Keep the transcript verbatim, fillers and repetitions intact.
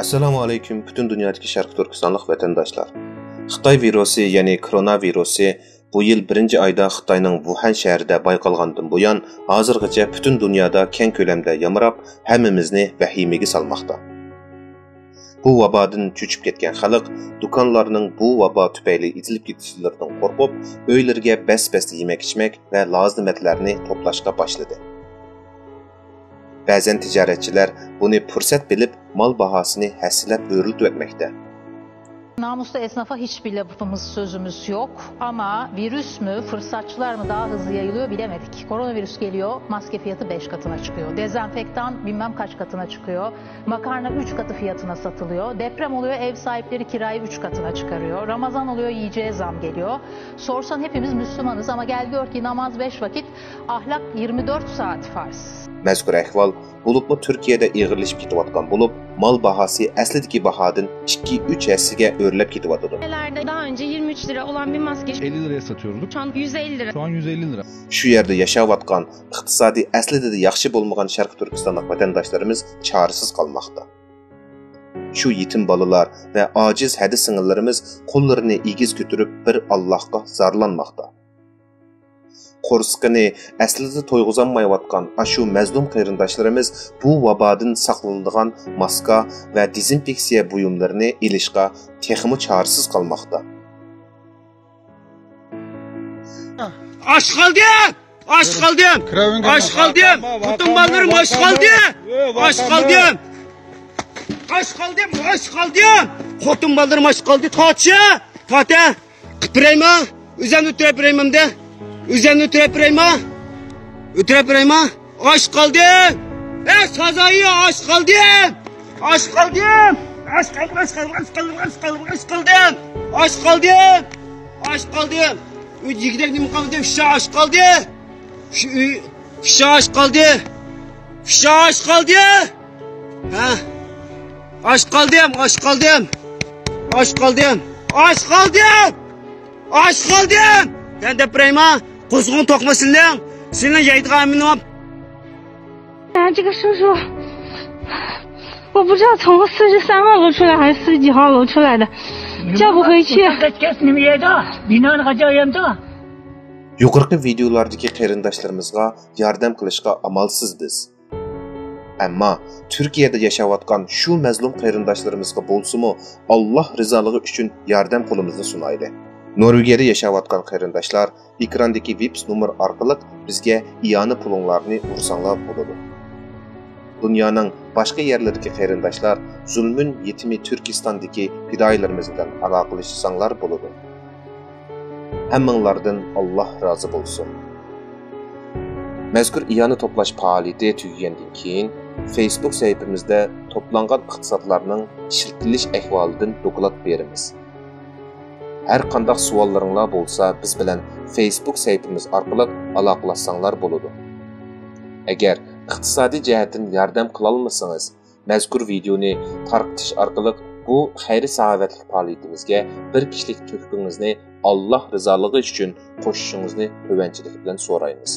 ئەسسالامۇ ئەلەيكۇم، پۈتۈن دۇنيادىكى شەرقىي تۈركىستانلىق ۋەتەنداشلار. خىتاي ۋىرۇسى، يەنى كورونا ۋىرۇسى بۇ يىل بىرىنچى ئايدا خىتاينىڭ ۋۇھەن شەھىرىدە بايقالغاندىن بۇيان، ھازىرغىچە پۈتۈن دۇنيادا كەڭ كۆلەمدە يامراپ، ھەممىمىزنى ۋەھىمىگە سالماقتا. بۇ ۋابادىن چۆچۈپ كەتكەن خەلق دۇكانلارنىڭ بۇ ۋابا تۈپەيلى ئېتىلىپ كېتىشلىرىدىن قورقۇپ، ئۆيلىرىگە بەس-بەستە يېمەك-ئىچمەك ۋە لازىمەتلەرنى توپلاشقا باشلىدى. بەزەن تىجارەتچىلەر بۇنى پۇرسەت بىلىپ، مال باھاسىنى ھەسسىلەپ ئۆرلىتىۋەتمەكتە. Namuslu esnafa hiçbir lafımız, sözümüz yok. Ama virüs mü, fırsatçılar mı daha hızlı yayılıyor bilemedik. Koronavirüs geliyor, maske fiyatı beş katına çıkıyor. Dezenfektan bilmem kaç katına çıkıyor. Makarna üç katı fiyatına satılıyor. Deprem oluyor, ev sahipleri kirayı üç katına çıkarıyor. Ramazan oluyor, yiyeceğe zam geliyor. Sorsan hepimiz Müslümanız ama gel gör ki namaz beş vakit, ahlak yirmi dört saat farz. مەزكۇر ئەھۋال بولۇپمۇ تۈركىيەدە ئېغىرلىشىپ كېتىۋاتقان بولۇپ، مال باھاسى ئەسلىدىكى باھادىن ئىككى، ئۈچ ھەسسىگە ئۆرلەپ كېتىۋاتىدۇ. Ülkelerde daha önce yirmi üç lira olan bir maske şu elli liraya satıyorduk. an yüz elli lira. Şu an yüz elli lira. شۇ يەردە ياشاۋاتقان ئىقتىسادى ئەسلىدە ياخشى بولمىغان شەرقىي تۈركىستانلىق ۋەتەنداشلىرىمىز چارىسىز قالماقتا. شۇ يېتىم بالىلار ۋە ئاجىز ھەدە سىڭىللىرىمىز قوللىرىنى ئېگىز كۆتۈرۈپ، بىر ئاللاھقا زارلانماقتا. قورسىقىنى ئەسلىدە تويغۇزالمايۋاتقان ئاشۇ مەزلۇم قېرىنداشلىرىمىز بۇ ۋابادىن ساقلىنىدىغان ماسكا ۋە دېزىنفېكسىيە بۇيۇملىرىنى ئېلىشقا تېخىمۇ چارىسىز قالماقتا. ئاچ قالدىم! ئاچ قالدىم! ئاچ قالدىم! خوتۇن بالىلىرىم ئاچ قالدى! ئاچ قالدىم! ئاچ قالدىم! ئاچ قالدىم! خوتۇن بالىلىرىم ئاچ قالدى! تارتشا! تارتا! قىپ بېرەيما؟ ئۆزەمنى ئۆتۈرۈپ بېرەيمەمدە؟ ئۆزەمنى ئۆتۈرۈپ بېرەيما؟ ئۆتۈرۈپ بېرەيما؟ ئاچ قالدىم! ئەي سازايى، ئاچ قالدىم! ئاچ قالدىم! ئاچ قالدىم! ئاچ قالدىم! ئاچ قالدىم! ئاچ قالدىم! ئاچ قالدىم! ئاچ قالدىم! ئۆي يېگۈدەك نېمە قالمىدى؟ پىششاق ئاچ قالدى! شۇ ئۆي پىششاق ئاچ قالدى! پىششاق ئاچ قالدى! ھە؟ ئاچ قالدىم! ئاچ قالدىم! ئاچ قالدىم! ئاچ قالدىم! ئاچ قالدىم! مەن دەپ بېرەيما؟ قوزۇقۇڭ توقمىسىنلىڭ! سېنىڭ يەيدىغان ئەمىنىڭ 然后这个叔叔，我不知道从四十三号楼出来还是四十几号楼出来的，叫不回去。 كەچكەچ نېمە يەيدۇ؟ بىنانى قاچان يەمدۇ؟ يۇقىرىقى ۋىدېئولاردىكى قېرىنداشلىرىمىزغا ياردەم قىلىشقا ئامالسىز بىز. ئەمما تۈركىيەدە ياشاۋاتقان شۇ مەزلۇم قېرىنداشلىرىمىزغا بولسىمۇ، ئاللاھ رىزالىقى ئۈچۈن ياردەم قولىمىزنى سۇنايلى. نورۋېگىيەدە ياشاۋاتقان قېرىنداشلار ئېكراندىكى ۋىپس نومۇر ئارقىلىق بىزگە ئىئانە پۇلۇڭلارنى ئۇرساڭلار بولىدۇ. دۇنيانىڭ باشقا يەرلىرىدىكى قېرىنداشلار زۇلمۇن يېتىمى تۈركىستاندىكى پىدائىيلىرىمىز بىلەن ئالاقىلىشساڭلار بولىدۇ. ھەممىڭلاردىن ئاللاھ رازى بولسۇن. مەزكۇر ئىئانە توپلاش پائالىيىتى تۈگىگەندىن كېيىن، فېيسبۇك سەھىپىمىزدە توپلانغان ئىقتىسادلارنىڭ ئىشلىتىلىش ئەھۋالىدىن دوكلات بېرىمىز. ھەر قانداق سوئاللىرىڭلار بولسا، بىز بىلەن فېيسبۇك سەھىپىمىز ئارقىلىق ئالاقىلەشسەڭلار بولىدۇ. ئەگەر ئىقتىسادىي جەھەتتىن ياردەم قىلالمىسىڭىز، مەزكۇر ۋىدېئونى تارقىتىش ئارقىلىق بۇ خەير-ساخاۋەتلىك پائالىيىتىمىزگە بىر كىشىلىك تۆھپىڭىزنى ئاللاھ رىزالىقى ئۈچۈن قوشۇشىڭىزنى تۆۋەنچىلىك بىلەن سورايمىز.